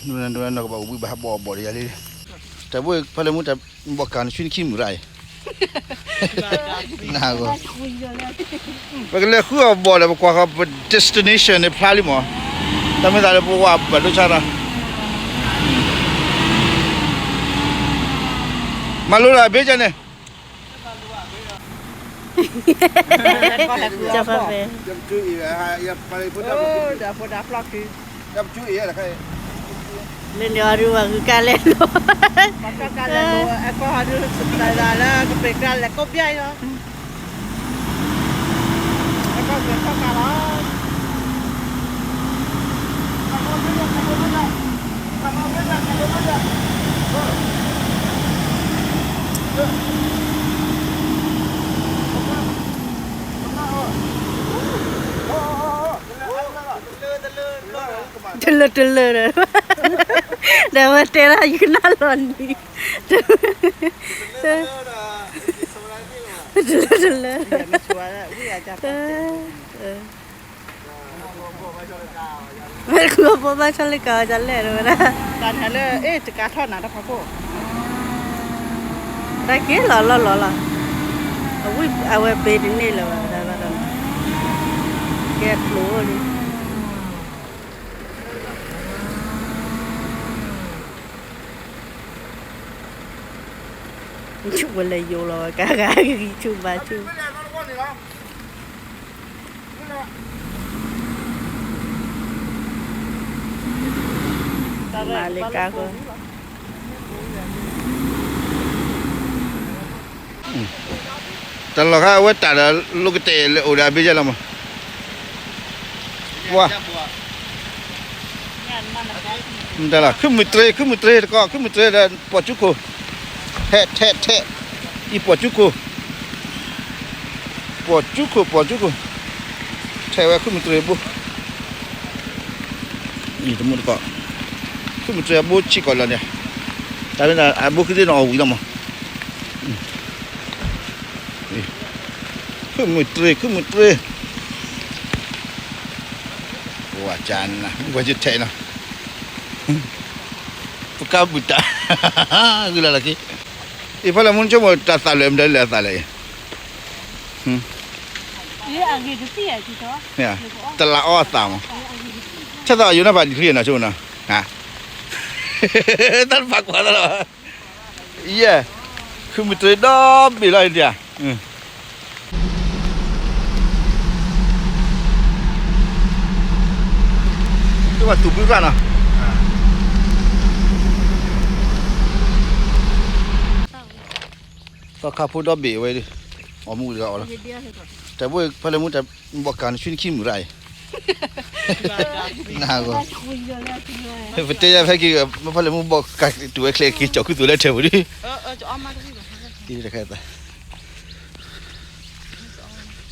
နနီၢ်ကဘၣ်အိၣ်ဘှံးဘၣ်ဟးဘီၣ်အီၣ်ဘီၣ်ဒီးယၤလံ, တၢ်ဘိဖဲလဲၣ်မူတၢ်ဘီၣ်ကၢ်နဆွံနခံမုၢ်ရၣ်အံၤ, နဂီၢ်, ပကလဲၤဃုအီၣ်ဘီၣ်ဒီး ပကွၢ်ဃီပ destination န့ၣ်ဖျါလံမး, တၢ်မ့ၢ်သးလၢပဝဲဘၣ်ဒိဆါတၢ်, မၤလိဒၣ်ဘ့ကန့ၣ် ကဖဲ လၢန့ၣ်အီၤဒုး ပှၤဂုၤကါလဲၣ်လိၤ, ကါလဲၣ်လိၤ အကီၢ်ဟီဒုး လၢကပ့ၤကျါလဲၤကိးဘျါအံၤလီၤ, အကီၢ်ကထီၣ်ကါလီၤ. တလၢတလၢဒီး, ဒီးဝဲတဲဒၣ်ယကနၣ်လီၤနံၤ, တလၢတလၢ, မ့ၢ်ကျိဖိဘၣ်ဆီလ့ၣ်ကၤအီၤဒ်လဲၣ်ဝဲဒၣ်, တၢ်န့ၣ်လၢ အဲၣ်တကးထီၣ်နၤတဖၣ်ခိၣ်, တၢ်က့ၤလီၤလီၢ်လီၤလီၤ, အဝဲဘ့တန့ၢ်လၢၤဘၣ်ဝဲဒၣ်ဘၣ်ဒီး, ကဲကျိလံ. ဆူၣ်ဝဲလဲၤယိာ်လီၤဝဲ ကဂၤကဂံၢ်ဆူၣ်ဘါဆူၣ်, မၤလၢကါဃိ, တၢ်လီၢ်ခါအဝဲတၢ်ဒီး လိာ်ကတဲာ်လဲၤအိၣ်ဒီးအဘ့ယဲလီၤမး, ပှၤ တၢ်လီၢ် ခုမုၢ်တြ့ ခုမုၢ်တြ့တကီၢ် ခုမုၢ်တြ့ဒီး ပိာ်ကၠူခိၣ်, ထဲးထဲးထဲး, အံၤပိာ်ကၠူခိၣ်, ပိာ်ကၠူခိၣ် ပိာ်ကၠူခိၣ်, ထဲးဝဲခုမုၢ်တြ့အဘိ, အံၤတမူတကီၢ်, ခုမုၢ်တြ့အဘိဆံးကီးလီၤန့ၣ်, တၢ်မ့ၢ်အဘိခံသ့ၣ်န့ၣ်အီၣ်ဝံၤလီၤမး. ခုမုၢ်တြ့ ခုမုၢ်တြ့, ပှၤကနၣ် ပှၤကထဲးနီၤ, ပကါဘုၣ်တၢ်, ဂုၢ်လၢ်လၢ်က့ၤ, အံၤဖဲလဲၣ်မူနဆိကမိၣ်တၢ်သးလၢာ်မတၤလဲၣ်အသးလဲၣ်အံၤ, တလးအီအသးမး, ဆဲသးယိာ်နီၢ်ဖးဒံးချံနီၤဆိနီၤ, တၢ်တဖးကွၢ်သးလီၤ. ယဲ, ခုမုၢ်တြ့ဒီဘ့ၣ်လီၤအံၤဒၣ်, တဘၣ်သူၣ်ဘုရၣ်နီၤ, သီခါဖိဒီဘ့ၣ်ဝဲ, အီၣ်မူတဂၤအီၣ်လီၤ, တၢ်ဘိဖဲလဲၣ်မူတၢ်ဘီၣ်ကၢ်နဆွံနခံမုၢ်ရၣ်အံၤ, နဂီၢ်, ပတဲယၤဖဲက့ၤ မ့ၢ်ဖဲလဲၣ်မူဘီၣ်ကၢ်တုၤဝဲချဲက့ၤကၠီၤခူသူၣ်လၢထဲပူၤဒ် ကဲတခါသး,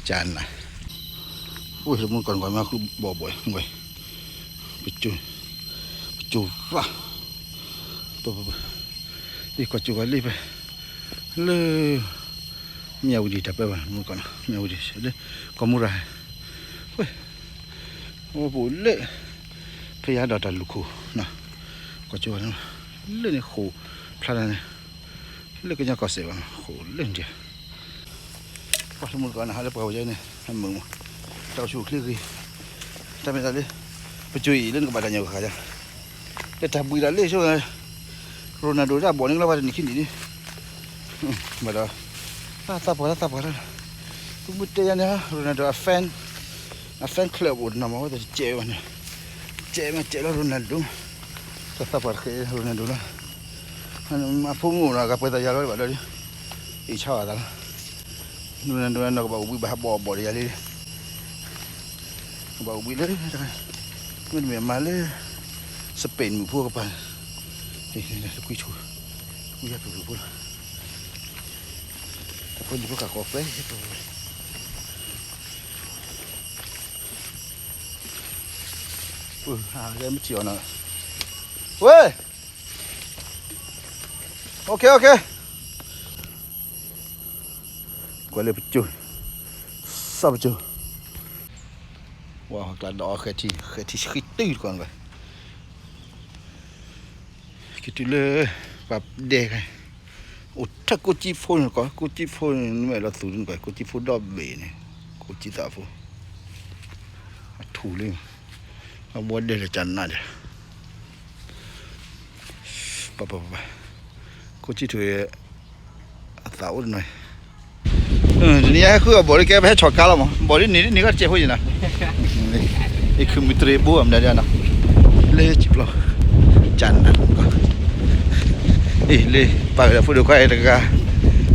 ကနၣ်, အိၣ်တမူတကီၢ်နကွၢ်မ့ၢ်ဃုဘီၣ်ဘီၣ်, ပစိၤရၣ်, ကွၢ်စိၤဝဲလံဖဲ, လၢ, မ့ၢ်အဝံၤဒံးတၢ်ပၢဘၣ် မူတကီၢ်နီၤ မ့ၢ်အဝံၤဒံးလၢ, ကီၢ်မူရၣ်, ဝဲ, အဝဲပအိၣ်လၢ, ဖဲယၤဒီးတၢ်လူၢ်ခိၣ်နီၤ, ကွၢ်စိၤဝဲလံ, လၢန့ၣ်ဃိာ်ဖျါဒၣ်န့ၣ် လၢကညီကီၢ်စဲၣ်ဘၣ်မး ဃိာ်လၢန့ၣ်, ပှၤတမူတကီၢ်န့ၣ် ဟးလၢပှၤဝဲန့ၣ် အမုာ်မး, တၢ်အိၣ်ဆူၣ်အိၣ်ချ့ဂ့ၤ, တၢ်မ့ၢ်သးလၢ, ပစိၤအံၤလၢနကဘၣ်တၢ်ညၣ်ဂၤဃာ်ယၤ, လၢတၢ်ဘှံးတၢ်လၢဆိ, Ronaldo တၢ်ဘီၣ်န့ၣ်ကလီဘၣ်တနံၣ်ခံနံၣ်န့ၣ်, ဘၣ်ဒီး, သးပှၢ်တၢ်သးပှၢ်တၢ်, ပမ့ၢ်တဲယၤန့ၣ် Ronaldo အ fan, အ fan club အိၣ်တနီၤမး အဝဲသ့ၣ်တစဲးဘၣ်န့ၣ်, စဲးမးစဲးလီၤ Ronaldo, တၢ်သးပှၢ်တဃဲး Ronaldo လီၤ, အဖိမုၣ်အိၣ်ဒီး ကပှဲၤသးယၤလီၤဘၣ်ဒီး, အ့ၣ်ဆါအသးလီၤ, Ronaldo နီၤကဘၣ်အိၣ်ဘှံးဘၣ်ဟးဘီၣ်အီၣ်ဘီၣ်ဒီးယၤလံ, ကဘၣ်အိၣ်ဘှံးလၢ, မ့တမ့ၢ်မၤလၢ, Spain မုၣ်ဖိကပၤ, တကွံဆိ, တကွံယၤဖုၣ်ဖုၣ်ဖိလီၤ, တဖိဒံးဖိကးကီးကွဲး, မ့ၢ်ထံၣ်အီၤနီၤ, ဝဲ, OK OK, ကွၢ်လၢပစိၤ, စီၤပစိၤ, ဝဲကျါဒီးအီၤဃဲထံ ဃဲထံဆှံတုၤတကီၢ်န့ၣ်ဘၣ်, က့ၤတုၤလၢ ပှၤဒဲ အိၣ်ထၢၣ်ကိးကံၢ်ဖိန့ၣ်ကီး, ကိးကံၢ်ဖိန့ၣ် နမ့ၢ်အဲၣ်ဒိးသူၣ်န့ၣ်ကီး, ကိးကံၢ်ဖိဒီဘ့ၣ်န့ၣ်, ကိးကံၢ်သးဖိ, အထူၣ်လံ, အဘီဒဲလၢကနၣ်ဒီး ပပပပ, ကိးကံၢ်ထူၣ် အသးအိၣ်တနီၤ, တနံၤညါဟဲဃုအီၣ်ဘီဒ်ကဲ ပဟဲဆီၣ်ကါလီၤမး, ဘီဒ်န့ၣ်ဒ်န့ၣ်ကီးတစဲးဖိယံၤနီၤ, ယခုမုၢ်တြ့ၤဘိအမနုၤဒ်နီၤ, လၢကံၢ်ပျီ, ကနၣ်, အ့ၣ် လၢ ပာ်ကဒီးဖိဒိၣ်ခွါအံၤတဂၤ,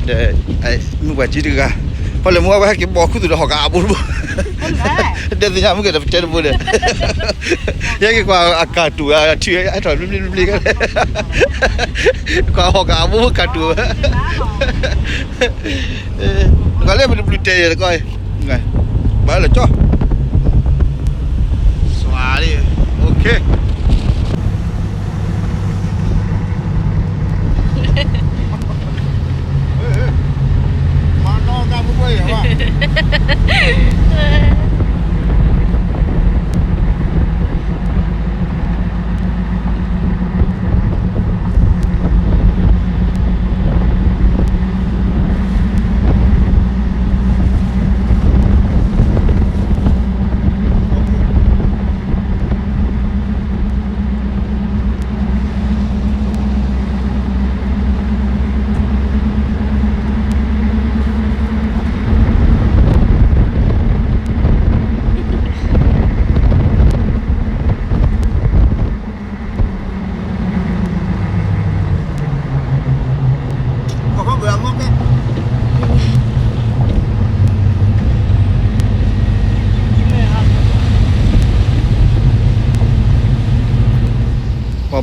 ဒီး မုၢ်ပှၢ်ကံတဂၤ, ပှၤလဲၤမူဝဲဟဲက့ၤဘီခူသူၣ်ဒီးဟီၣ်ကးအဘိတဘိ, ဒဲသ့ၣ်ညါမုၢ်ကဲဒီးပတဲတဘိဒီး ယဲက့ၤကွၢ်အကၢ်တူာ် အထံၣ်အထီၣ်ဘျ့ဘျ့ဘျ့ဘျ့, ကွၢ်ဟီၣ်ကးအဘိကၢ်တူာ်, ကွၢ်လၢမ့ၢ်တဘျုးတဲာ်ယဲတကီ, ဘၣ်လၢကၠီ, စွါလံ, OK.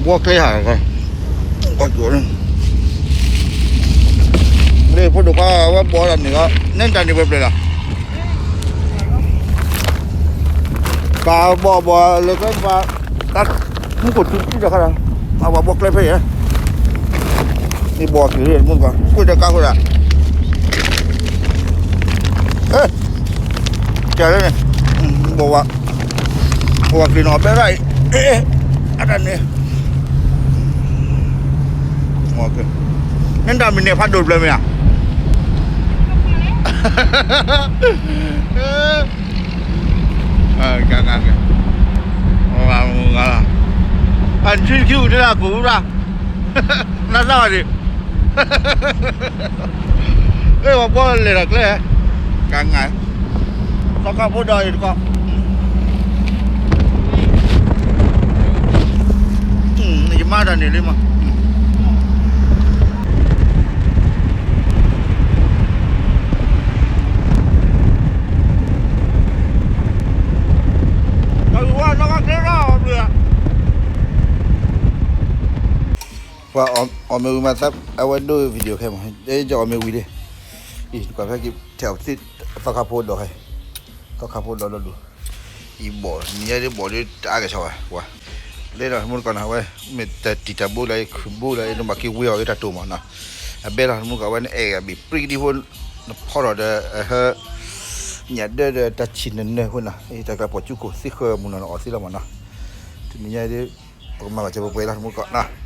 ပှၤဘှီကျဲဟး, လၢဖိဒိၣ်ခွါဝဲဘှီတၢ်န့ၣ်ကီး နဲတၢ်န့ၣ်ဝဲပျဲၢ်လီၤ. ပှၤဘှီဘှီလၢကျဲပှၤ, တၢ်မူခိၣ်ထူတံၢ်တခါဒီး, အဝဲဘှီကျဲဖဲအံၤ, မ့ၢ်ဘှီက့ၤမူတကီၢ် ကွ့ၢ်တကါဃိဒၣ်, ကဲလၢန့ၣ်, ဘှီဝဲ, ဘှီက့ၤနီၤ ဘဲရၣ်အံၤ, အတၢ်န့ၣ် နဲတၢ်မံၤန့ၣ်ဖးဒိၣ်တဖျၢၣ်မ့ၢ်ဧါ. အဆံခံအူတလၢကိၣ်ရၣ်, နသၣ်ဝဲဒၣ်, အ့ၣ် ပှၤဘှီလဲၤဒီးကျဲ, ကငါ, သီခါဖိဒီးအံၤတကီၢ်, ယမၤတၢ်န့ၣ်လံမး. ပှၤအီၣ်မ့ၤဝံၤမး အဝဲဒိ video ခဲမး, ယအီၣ်မ့ၤဝံၤလံ, အံၤ ကွၢ်ဖဲက့ၤထဲအီၤသ့ၣ်, သီခါဖိဒီးခဲ, သီခါဖိဒီးလီၤဒိၣ်, အံၤဘီၣ် နံၤညါဒ်ဘီၣ်ဒ်တအါကဲၣ်ဆိးဝဲ, ကွၢ်, လဲၤဒီးမူတကီၢ်န့ၣ် အဝဲ မ့ၢ်တၢ်တံာ်တၢ်ဘိလၢ ခုၣ်ဘိလၢ နဘၣ်က့ၤဝ့ၤအီၤက့ၤတၢ်တိာ်မးနီၤ, အဘဲလီၤမူတကီၢ် အဝဲန့ၣ်အဲၣ်ဂၤဘ့ၣ်ပြံကဒံဖိ, နဖီထီၣ်ဒီး ဟဲ ညၣ်ဒၢဒီးတၢ်ဆံၣ်နၢၤနၢၤအဃိနီၤ, တၢ်ကျါပိာ်ကၠူကိၢ်သ့ဃၢမုၢ်နီၤ နအီၣ်သ့လီၤမးနီၤ, တနံၤညါဒ် ပကမၤဘၣ်စၢၤပှဲၤပှဲၤလီၤ မူတကီၢ်နီၤ.